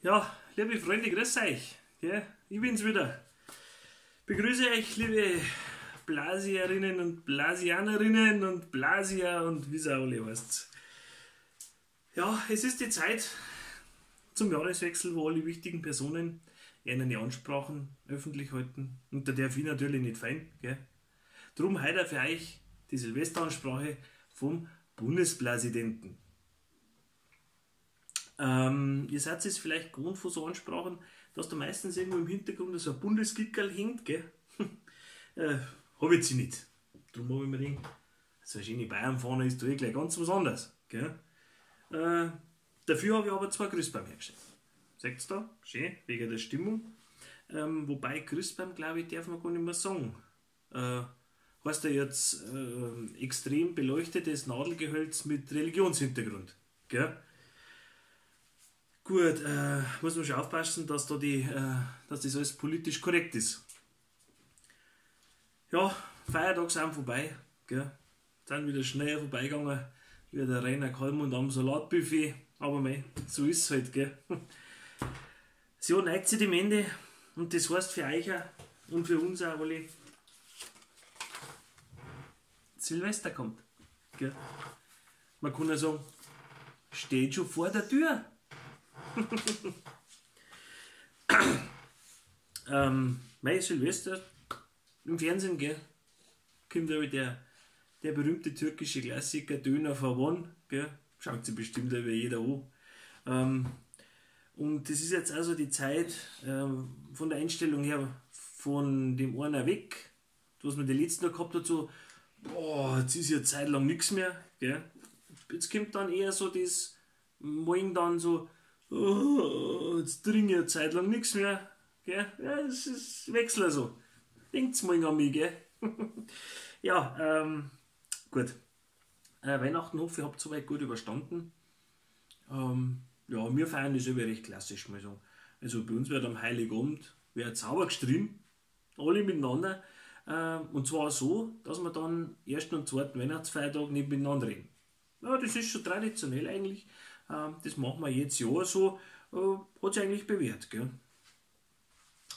Ja, liebe Freunde, grüß euch. Ja, ich bin's wieder. Begrüße euch, liebe Blasierinnen und Blasianerinnen und Blasier und wie es auch alle heißt. Ja, es ist die Zeit zum Jahreswechsel, wo alle wichtigen Personen ihre Ansprachen öffentlich halten. Und da darf ich natürlich nicht fein. Gell? Drum heute für euch die Silvesteransprache vom Bundespräsidenten. Ihr seid es vielleicht gewohnt von so Ansprachen, dass da meistens irgendwo im Hintergrund so ein Bundesgickerl hängt, gell? Hab ich sie nicht. Drum hab ich mir gedacht, so eine schöne Bayernfahne ist da eh gleich ganz was anderes. Gell? Dafür habe ich aber zwei Christbaum hergestellt. Seht's da? Schön, wegen der Stimmung. Wobei Christbaum, glaube ich, darf man gar nicht mehr sagen. Heißt ja jetzt extrem beleuchtetes Nadelgehölz mit Religionshintergrund. Gell? Gut, muss man schon aufpassen, dass, da dass das alles politisch korrekt ist. Ja, Feiertage sind vorbei, gell? Sind wieder schnell vorbeigegangen, wie der Rainer Kallmund am Salatbuffet. Aber mei, so ist es halt, gell? Das Jahr neigt sich dem Ende und das heißt für euch auch und für uns auch alle, Silvester kommt. Gell? Man kann ja sagen, steht schon vor der Tür. Mei, Silvester im Fernsehen, gell, kommt ja der berühmte türkische Klassiker Döner for One, gell, schaut sich bestimmt über jeder an. Und das ist jetzt also die Zeit von der Einstellung her von dem einen weg, was man die letzten noch gehabt hat, so, boah, jetzt ist ja Zeit lang nichts mehr, gell. Jetzt kommt dann eher so das Morgen dann so, oh, jetzt trinke ich eine Zeit lang nichts mehr. Gell? Ja, das ist Wechsel so. Denkt's mal an mich, gell? Ja, gut. Weihnachten hoffe ich, habt soweit gut überstanden. Ja, wir feiern das aber recht klassisch, mal sagen. Also bei uns wird am Heiligabend wird sauber gestrien, alle miteinander. Und zwar so, dass wir dann ersten und zweiten Weihnachtsfeiertag nicht miteinander reden. Ja, das ist schon traditionell eigentlich. Das machen wir jedes Jahr so, hat sich eigentlich bewährt. Gell?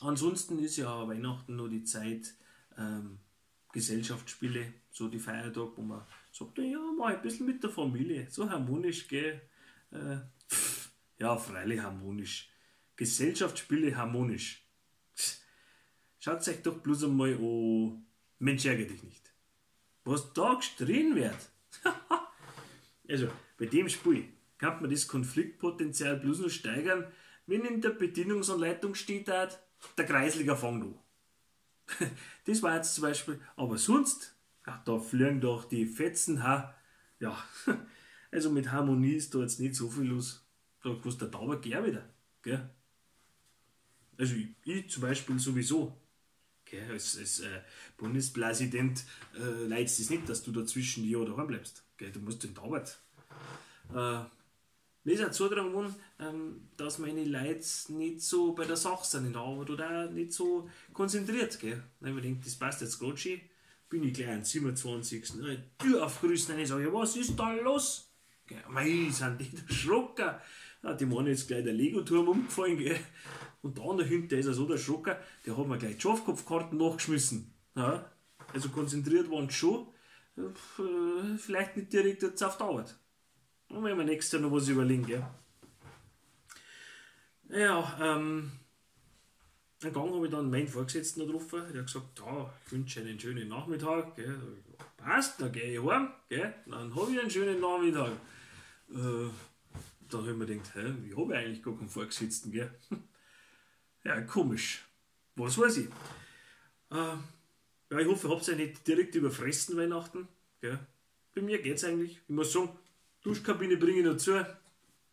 Ansonsten ist ja Weihnachten nur die Zeit Gesellschaftsspiele, so die Feiertage, wo man sagt, ja, mach ein bisschen mit der Familie, so harmonisch, gell? Ja, freilich harmonisch. Gesellschaftsspiele harmonisch. Schaut euch doch bloß einmal an, Mensch, ärgere dich nicht. Was da gestrien wird. Also, bei dem Spiel kann man das Konfliktpotenzial bloß noch steigern, wenn in der Bedienungsanleitung steht, der Kreisliger fängt an. Das war jetzt zum Beispiel, aber sonst, ach, da fliegen doch die Fetzen, ha. Ja, also mit Harmonie ist da jetzt nicht so viel los. Da kostet der Tabak gern wieder, gell? Also ich zum Beispiel sowieso. Gell, als Bundespräsident leidest es nicht, dass du dazwischen die Jahre daheim bleibst. Gell, du musst in die Arbeit. Mir ist auch zugetragen worden, dass meine Leute nicht so bei der Sache sind in der Arbeit oder auch nicht so konzentriert. Gell? Dann hab ich gedacht, das passt jetzt grad schön. Bin ich gleich am 27. Die Tür aufgerissen und ich sage, ja, was ist da los? Gell? Mei, sind die der Schrocker. Ja, die waren jetzt gleich der Lego-Turm umgefallen. Gell? Und da dahinter ist er so der Schrocker, der hat mir gleich die Schafkopfkarten nachgeschmissen. Ja? Also konzentriert waren sie schon, vielleicht nicht direkt jetzt auf die Arbeit. Dann werden wir nächstes Jahr noch was überlegen, gell? Ja, einen Gang habe ich dann meinen Vorgesetzten getroffen. Der hat gesagt, ja, ich wünsche einen schönen Nachmittag. Gell? Passt, dann gehe ich heim, gell? Dann habe ich einen schönen Nachmittag. Dann habe ich mir gedacht, hä, ich habe eigentlich gar keinen Vorgesetzten, gell? Ja, komisch. Was weiß ich. Ja, ich hoffe, ihr habt euch nicht direkt überfressen Weihnachten. Gell? Bei mir geht's eigentlich. Ich muss sagen, Duschkabine bringe ich noch zu,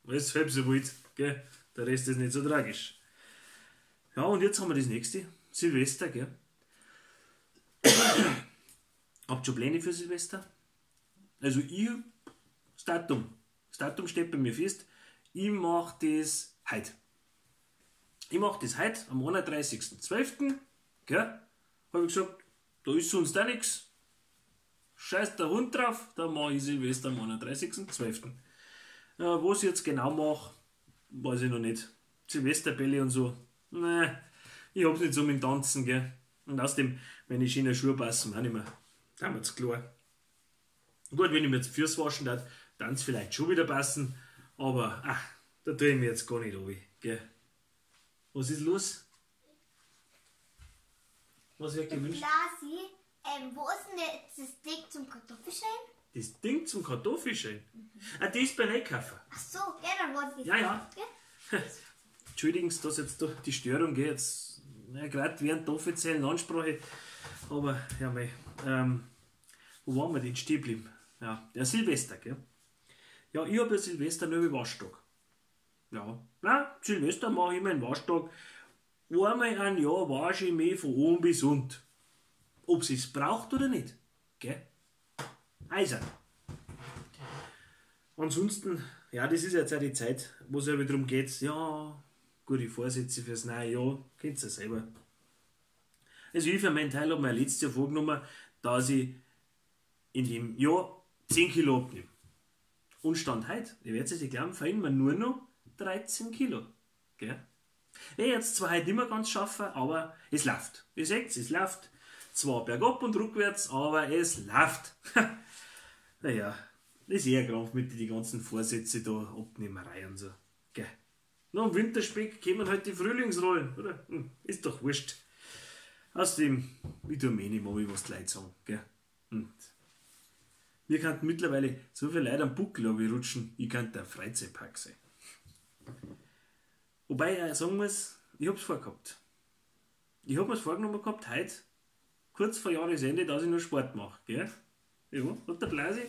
weil es halb so wild, gell? Der Rest ist nicht so tragisch. Ja, und jetzt haben wir das nächste, Silvester, gell? Habt ihr schon Pläne für Silvester? Also ich, das Datum steht bei mir fest, ich mach das heute. Ich mach das heute, am 31.12., gell? Hab ich gesagt, da ist sonst auch nix. Scheiß der Hund drauf, da mach ich Silvester am 31.12. Was ich jetzt genau mach, weiß ich noch nicht. Silvesterbälle und so. Ne, ich hab's nicht so mit dem Tanzen, gell. Und außerdem, meine schönen Schuhe passen auch nicht mehr. Da wird's klar. Gut, wenn ich mir jetzt Füße waschen darf, dann vielleicht schon wieder passen. Aber, ach, da tue ich mir jetzt gar nicht runter, gell. Was ist los? Was wird gewünscht? Blasi, wo ist denn jetzt das Ding zum Kartoffelschälen? Das Ding zum Kartoffelschälen? Ah, das ist beim Einkaufen. Ach so, ja, dann wollte ich Ja, ja. Gell? Entschuldigen Sie, dass jetzt da die Störung geht. Jetzt, ja, gerade während der offiziellen Ansprache. Aber, ja, mei, wo waren wir denn stehen geblieben? Ja, der Silvester, gell? Ja, ich hab ja Silvester nur über Waschtag. Ja, nein, Silvester mache ich immer einen Waschtag. Einmal ein Jahr wasche ich mich von oben bis unten. Ob sie's braucht oder nicht, gell? Also. Ansonsten, ja, das ist jetzt auch die Zeit, wo es ja wieder darum geht, ja, gute Vorsätze fürs neue Jahr, kennt's ja selber. Also ich für meinen Teil hab mir letztes Jahr vorgenommen, dass ich in dem Jahr 10 Kilo abnehme. Und Stand heute, ich werd's es nicht glauben, fehlen mir nur noch 13 Kilo. Gell? Ich werde jetzt zwar heute nicht mehr ganz schaffen, aber es läuft. Ihr seht's, es läuft. Zwar bergab und rückwärts, aber es läuft. Naja, das ist eher Krampf mit den ganzen Vorsätzen da, Abnehmerei und so. Gell? Na, im Winterspeck kommen halt die Frühlingsrollen, oder? Ist doch wurscht. Außerdem, ich tue mir nicht mal, was die Leute sagen. Gell? Und wir könnten mittlerweile so viele Leute am Buckel rutschen, ich könnte ein Freizeitpark sein. Wobei ich sagen muss, ich hab's vorgehabt. Ich hab mir's vorgenommen gehabt, heute, kurz vor Jahresende, dass ich noch Sport mach, gell? Ja, hat der Blasi,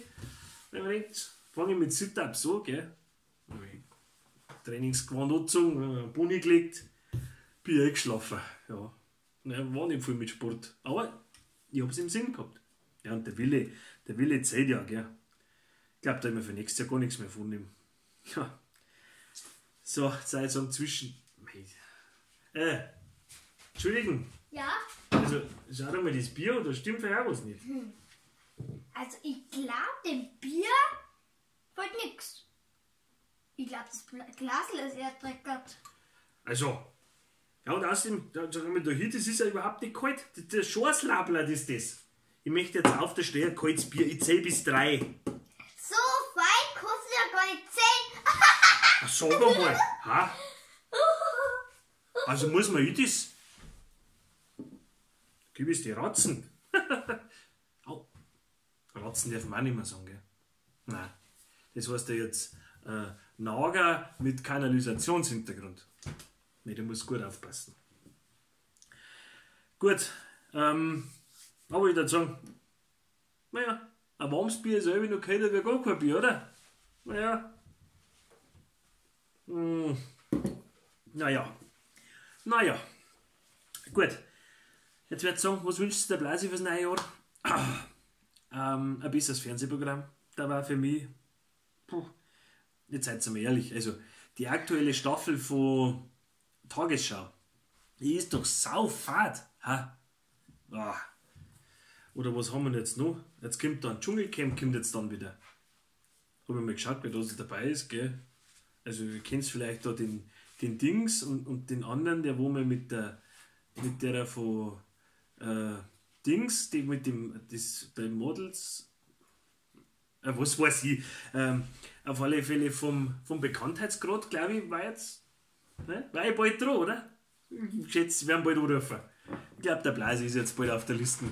wenn man denkt, fang ich mit Sit-Ups an, gell? Trainingsgewand angezogen, Pony gelegt, bin ich eingeschlafen. Ja. Naja, war nicht viel mit Sport, aber ich hab's im Sinn gehabt. Ja, und der Wille zählt ja, gell? Ich glaub, da hab ich mir für nächstes Jahr gar nichts mehr vornehmen. Ja. So, Zeit sagen zwischen. Entschuldigen. Ja? Also, schau doch mal das Bier, da stimmt vielleicht auch was nicht. Also, ich glaub, dem Bier fällt nix. Ich glaub, das Glasl ist eher dreckert. Also, ja, und außerdem, da, sag mal, da hier, das ist ja überhaupt nicht kalt. Das Schorslabler, das ist das. Ich möchte jetzt auf der Stelle ein kaltes Bier. Ich zähl bis 3. So fein kostet ja gar nicht 10. Ach, sag einmal. Ha? Also muss man ich das? Gib es die Ratzen. Au. Ratzen darf man auch nicht mehr sagen, gell? Nein. Das heißt ja jetzt Nager mit Kanalisationshintergrund. Nee, da muss gut aufpassen. Gut, aber ich würde sagen, naja, ein warmes Bier ist ja noch kälter wie gar kein Bier, oder? Naja. Naja. Naja. Gut. Jetzt werd ich sagen, was wünschst du der Blasi fürs neue Jahr? Ein besseres Fernsehprogramm. Da war für mich, puh, jetzt seid ihr mal ehrlich, also die aktuelle Staffel von Tagesschau, die ist doch saufad. Ha? Ah. Oder was haben wir denn jetzt noch? Jetzt kommt dann Dschungelcamp, kommt jetzt dann wieder. Hab ich mal geschaut, wer da so dabei ist, gell? Also ihr kennt vielleicht da den Dings und den anderen, der wo wir mit der von Dings, die mit dem, das, bei Models, was weiß ich, auf alle Fälle vom Bekanntheitsgrad, glaub ich, war jetzt, ne? War ich bald dran, oder? Ich schätze, wir werden bald anrufen. Ich glaub, der Blasi ist jetzt bald auf der Liste.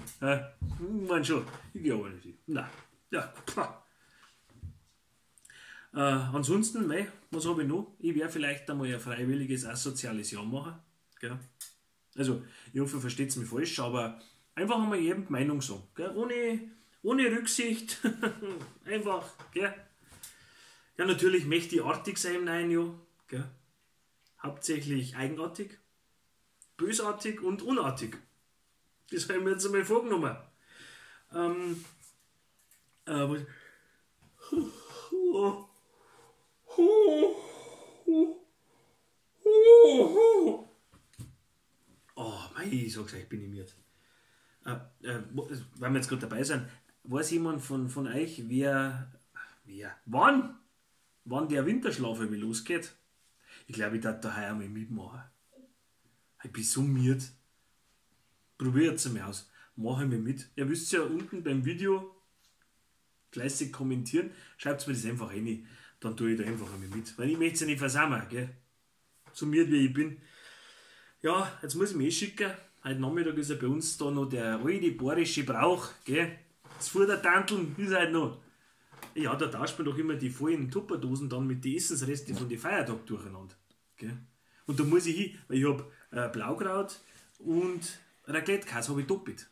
Man schon, ich geh aber nicht. Nein, ja, pah. Ansonsten, mei, was hab ich noch? Ich werde vielleicht einmal ein freiwilliges asoziales Jahr machen. Gell? Also, ich hoffe, ihr versteht's mich falsch, aber einfach einmal jedem die Meinung sagen. Gell? Ohne Rücksicht. Einfach, gell? Ja, natürlich möchte ich artig sein im neuen Jahr. Gell? Hauptsächlich eigenartig, bösartig und unartig. Das habe ich mir jetzt einmal vorgenommen. Was? Oh, mei, ich sag's euch, bin ich mir jetzt. Weil wir jetzt grad dabei sind, weiß jemand von euch, wann der Winterschlaf irgendwie losgeht? Ich glaube, ich darf da heuer mal mitmachen. Ich bin so miert. Probiert's einmal aus. Mach ich mir mit. Ihr wisst ja unten beim Video fleißig kommentieren. Schreibt mir das einfach rein. Dann tue ich da einfach einmal mit. Weil ich möchte es ja nicht versammeln, gell? So miert wie ich bin. Ja, jetzt muss ich mich eh schicken. Heute Nachmittag ist ja bei uns da noch der alte bayerische Brauch, gell? Das Futtertanteln ist halt noch. Ja, da tauscht man doch immer die vollen Tupperdosen dann mit den Essensresten von den Feiertag durcheinander. Gell? Und da muss ich hin, weil ich hab Blaukraut und Raclette-Käse hab ich doppelt.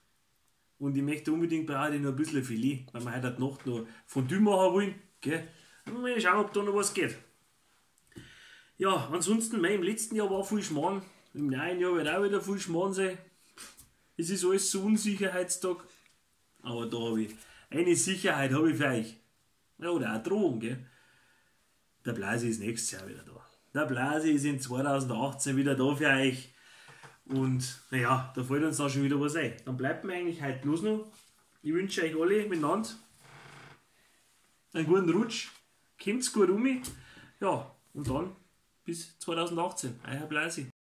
Und ich möchte unbedingt brauche ich noch ein bisschen Filet, weil wir heute Nacht noch Fondue machen wollen. Gell? Mal schauen, ob da noch was geht. Ja, ansonsten, mei, im letzten Jahr war viel Schmarrn. Im neuen Jahr wird auch wieder viel Schmarrn sein. Es ist alles so Unsicherheitstag. Aber da hab ich eine Sicherheit hab ich für euch. Ja, oder auch Drohung, gell? Der Blasi ist nächstes Jahr wieder da. Der Blasi ist in 2018 wieder da für euch. Und naja, da fällt uns dann schon wieder was ein. Dann bleibt mir eigentlich heute bloß noch. Ich wünsche euch alle miteinander einen guten Rutsch. Kommt's gut um. Ja, und dann bis 2018. Euer Blasi.